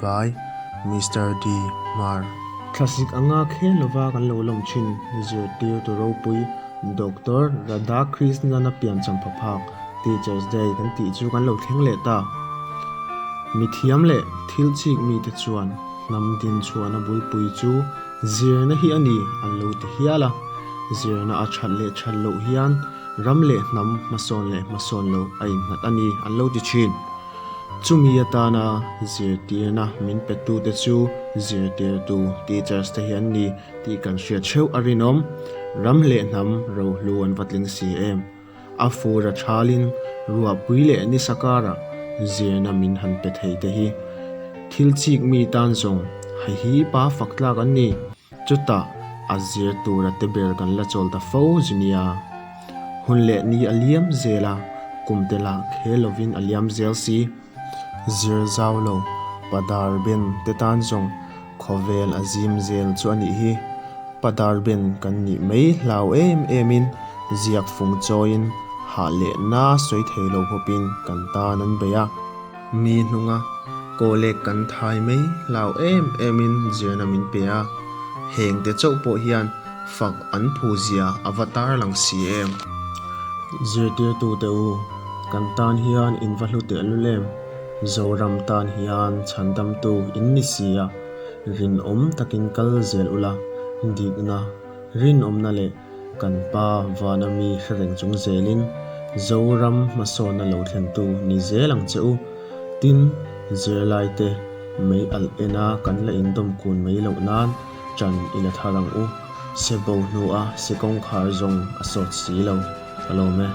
By Mister D. Hmar. Thlasik anga khel lova kan lo lawm thin zirtirtu ropui Doctor Radhakrishnan-a piancham phaphak Teachers Day kan tih chu kan lo thleng leh ta. Mithiam leh thil chik mite chuan hnam dinchhuahna bulpui chu zirna hi a ni an lo ti hial a, zirna a that leh that loh hian ram leh hnam hmasawn leh hmasawn lo a innghat a ni an lo ti thin. Chumi atana zirtirna min petute chu zirtirtu, teachers, te hi an ni tih kan hriat theuh a rinawm. Ram leh hnam rohlu an va tling si em? A fur a thalin ruahpui leh nisa karah zirna min han pe thei te hi thil chik mi tan zawng hei hi pa fak tlak an ni. Chutah a zir tura te ber kan la chawl ta fo zu nia. Hun leh ni a liam zel a, kum te lah khel lovin a liam zel si. Zir zau lo, Padar Ben te tan zawng khawvel a zim zel chu a nih hi. Padar Ben kan nih mai hlau em emin ziak fung chawiin hah leh na sawi thei lo khawpin kan tan an bei a. Mi hnunga kawlek kan thai mai hlau em emin zirna min pe a, heng te chauh pawh hian fak an phu zia a va tarlang si em? Zirtirtute u, kan tan hian in va hlu tehlul em? Zoram tan hian chhandamtu in ni si a, rinawm takin kal zel ula, dikna, rinawmna leh kan Pa vana mi hre reng chung zelin Zoram hmasawnna lo thlentu ni zel ang che u. Tin, zirlaite mei alh ena kan la indawm kun mai loh nan ṭan i la thar ang u. Se bo hnua se kawngkhar zawng a sawt si lo. Ka lawm e.